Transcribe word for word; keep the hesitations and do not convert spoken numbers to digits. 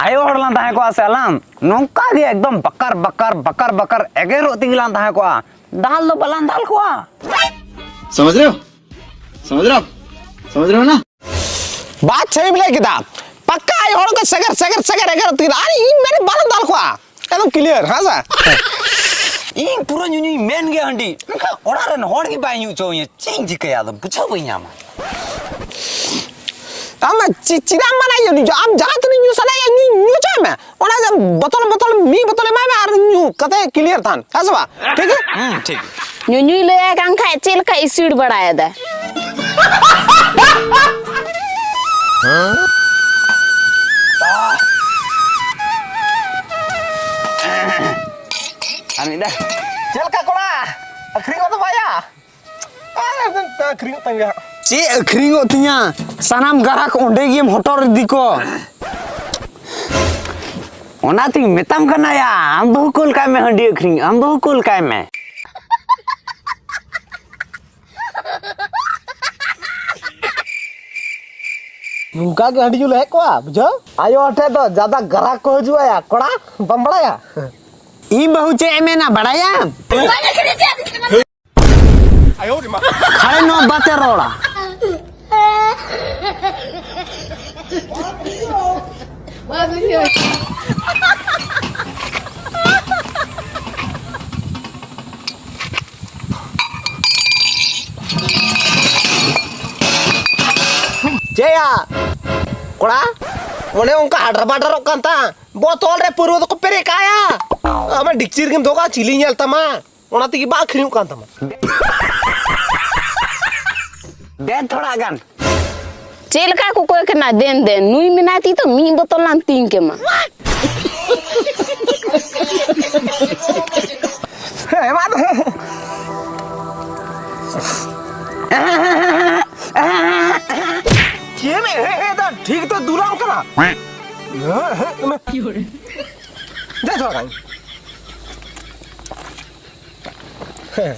ᱟᱭᱳ ᱦᱚᱲ ᱞᱟᱝ ᱛᱟᱦᱮᱸ ᱠᱚᱜᱼᱟ ᱥᱮ ᱟᱞᱟᱝ, ᱱᱚᱝᱠᱟ ᱜᱮ ᱮᱠᱫᱚᱢ ᱵᱟᱠᱟᱨ, ᱵᱟᱠᱟᱨ, ᱵᱟᱠᱟᱨ, ᱵᱟᱠᱟᱨ ᱮᱜᱮᱨᱚᱜ ᱛᱮᱜᱮ ᱞᱟᱝ ᱛᱟᱦᱮᱸ ᱠᱚᱜᱼᱟ᱾ ᱫᱟᱞ ᱫᱚ ᱵᱟᱞᱟᱝ ᱫᱟᱞ ᱠᱚᱜᱼᱟ᱾ समझ रहे हो? समझ रहे हो? समझ रहे हो ना? ᱵᱟᱫ ᱪᱷᱟᱹᱭᱤᱢ ᱞᱟᱹᱭ ᱠᱮᱫᱟ᱾ ᱯᱟᱠᱟ ᱟᱭᱳ ᱦᱚᱲ ᱠᱚ ᱥᱮᱜᱮᱨ, ᱥᱮᱜᱮᱨ, ᱥᱮᱜᱮᱨ ᱮᱜᱮᱨᱚᱜ ᱛᱮᱜᱮ, ᱟᱨ ᱤᱧ ᱢᱮᱱ ᱵᱟᱞᱟᱝ ᱫᱟᱞ ᱠᱚᱜᱼᱟ᱾ ᱮᱠᱫᱚᱢ clear, ᱦᱮᱸ ᱥᱮ? ᱤᱧ ᱯᱩᱨᱟᱹ ᱧᱩᱧᱩᱧ ᱢᱮᱱ ᱜᱮᱭᱟ ᱦᱟᱺᱰᱤ, ᱢᱮᱱᱠᱷᱟᱱ ᱚᱲᱟᱜ ᱨᱮᱱ ᱦᱚᱲ ᱜᱮ ᱵᱟᱭ ᱧᱩ ᱦᱚᱪᱚᱣᱟᱹᱧᱟ᱾ ᱪᱮᱫ ᱤᱧ ᱪᱤᱠᱟᱹᱭᱟ, ᱟᱫᱚ ᱵᱩᱡᱷᱟᱹᱣ ᱵᱟᱹᱧ ᱧᱟᱢᱟ᱾ ᱟᱢ ᱪᱮ-, ᱪᱮᱫᱟᱜ ᱮᱢ ᱢᱟᱱᱟᱭᱮᱭᱟ ᱩᱱᱤ ᱫᱚ? ᱟᱢ ᱡᱟᱦᱟᱸ ᱛᱤᱱᱟᱹᱜ ᱧᱩ ᱥᱟᱱᱟᱭᱮᱭᱟ, ᱧᱩ, ᱧᱩ ᱦᱚᱪᱚᱭ ᱢᱮ᱾ ᱚᱱᱟ ᱫᱚ ᱵᱚᱛᱚᱞ, ᱵᱚᱛᱚᱞ, ᱢᱤᱫ ᱵᱚᱛᱚᱞ ᱮᱢᱟᱭ ᱢᱮ ᱟᱨ ᱧᱩ ᱠᱟᱛᱮ clear ᱛᱟᱦᱮᱱ, ᱦᱮᱸ ᱥᱮ ᱵᱟᱝ? ᱴᱷᱤᱠ ᱜᱮᱭᱟ? ᱦᱩᱸ, ᱴᱷᱤᱠ ᱜᱮᱭᱟ᱾ ᱧᱩᱧᱩᱭ ᱞᱟᱹᱭᱟᱭ ᱠᱟᱱ ᱠᱷᱟᱡ ᱪᱮᱫ ᱞᱮᱠᱟ ᱤᱥᱤᱲ ᱵᱟᱲᱟᱭᱮᱫᱟ᱾ ᱟᱨ ᱢᱤᱫ ᱫᱷᱟᱣ᱾ ᱪᱮᱫ ᱞᱮᱠᱟ ᱠᱚᱲᱟ? ᱟᱹᱠᱷᱨᱤᱧ ᱠᱚᱫᱚ ᱵᱟᱭᱟ? ᱟᱨ ᱟᱹᱠᱷᱨᱤᱧᱚᱜ ᱛᱟᱢ ᱜᱮᱭᱟ ᱦᱟᱸᱜ᱾ ᱪᱮᱫ ᱟᱹᱠᱷᱨᱤᱧᱚᱜ ᱛᱤᱧᱟ? ᱥᱟᱱᱟᱢ ᱜᱟᱦᱟᱠ ᱚᱸᱰᱮ ᱜᱮᱢ ᱦᱚᱴᱚᱨ ᱤᱫᱤ ᱠᱚ᱾ ᱚᱱᱟᱛᱤᱧ ᱢᱮᱛᱟᱢ ᱠᱟᱱᱟ ᱭᱟ, ᱟᱢ ᱵᱟᱹᱦᱩ ᱠᱩᱞ ᱠᱟᱭ ᱢᱮ ᱦᱟᱺᱰᱤ ᱟᱹᱠᱷᱨᱤᱧ, ᱟᱢ ᱵᱟᱹᱦᱩ ᱠᱩᱞ ᱠᱟᱭ ᱢᱮ᱾ ᱱᱚᱝᱠᱟ ᱜᱮ ᱦᱟᱺᱰᱤ ᱧᱩ ᱞᱮ ᱦᱮᱡ ᱠᱚᱜᱼᱟ, ᱵᱩᱡᱷᱟᱹᱣ? ᱟᱭᱳ ᱦᱚᱲ ᱴᱷᱮᱡ ᱫᱚ ᱡᱟᱫᱟ ᱜᱟᱨᱟᱠ ᱠᱚ ᱦᱤᱡᱩᱜᱼᱟ ᱭᱟ, ᱠᱚᱲᱟ, ᱵᱟᱢ ᱵᱟᱲᱟᱭᱟ? ᱤᱧ ᱵᱟᱹᱦᱩ ᱪᱮᱫ ᱮ ᱢᱮᱱᱟ ᱵᱟᱲᱟᱭᱟᱢ? ᱠᱷᱟᱲᱮ ᱱᱚᱣᱟ ᱵᱟᱛᱮ ᱨᱚᱲᱟ᱾ ᱪᱮᱫ ᱭᱟ? ᱠᱚᱲᱟ, ᱚᱱᱮ ᱚᱱᱠᱟ ᱦᱟᱰᱟᱨ ᱵᱟᱰᱟᱨᱚᱜ ᱠᱟᱱ ᱛᱟᱢ᱾ ᱵᱚᱛᱚᱞ ᱨᱮ ᱯᱟᱹᱨᱣᱟᱹ ᱫᱚᱠᱚ ᱯᱮᱨᱮᱡ ᱠᱟᱜᱼᱟ᱾ ᱟᱢᱟᱜ ᱰᱤᱠᱪᱤ ᱨᱮᱜᱮᱢ ᱫᱚᱦᱚ ᱠᱟᱜᱼᱟ, ᱪᱤᱞᱤ ᱧᱮᱞ ᱛᱟᱢᱟ? ᱚᱱᱟ ᱛᱮᱜᱮ ᱵᱟᱝ ᱟᱹᱠᱷᱨᱤᱧᱚᱜ ᱠᱟᱱ ᱛᱟᱢᱟ᱾ ᱫᱮᱱ ᱛᱷᱚᱲᱟ ᱜᱟᱱ᱾ ᱪᱮᱫ ᱞᱮᱠᱟ ᱠᱚ ᱠᱚᱭ ᱠᱟᱱᱟ? ᱫᱮᱱ, ᱫᱮᱱ᱾ ᱱᱩᱭ ᱢᱮᱱᱟᱭ ᱛᱤᱧ ᱛᱚ ᱢᱤᱫ ᱵᱚᱛᱚᱞ ᱞᱟᱝ ᱛᱤᱧ ᱠᱮᱢᱟ᱾ ᱦᱮᱸ, ᱮᱢᱟ ᱫᱚ᱾ ᱪᱮᱫ ᱮᱢ ᱦᱮᱸ, ᱦᱮᱸ, ᱫᱟ? ᱴᱷᱤᱠ ᱛᱚ ᱫᱩᱞᱟᱢ ᱠᱟᱱᱟ᱾ ᱦᱮᱸ, ᱦᱮᱸ, ᱫᱮ ᱛᱷᱚᱲᱟ ᱜᱟᱱ᱾ ᱦᱮᱸ᱾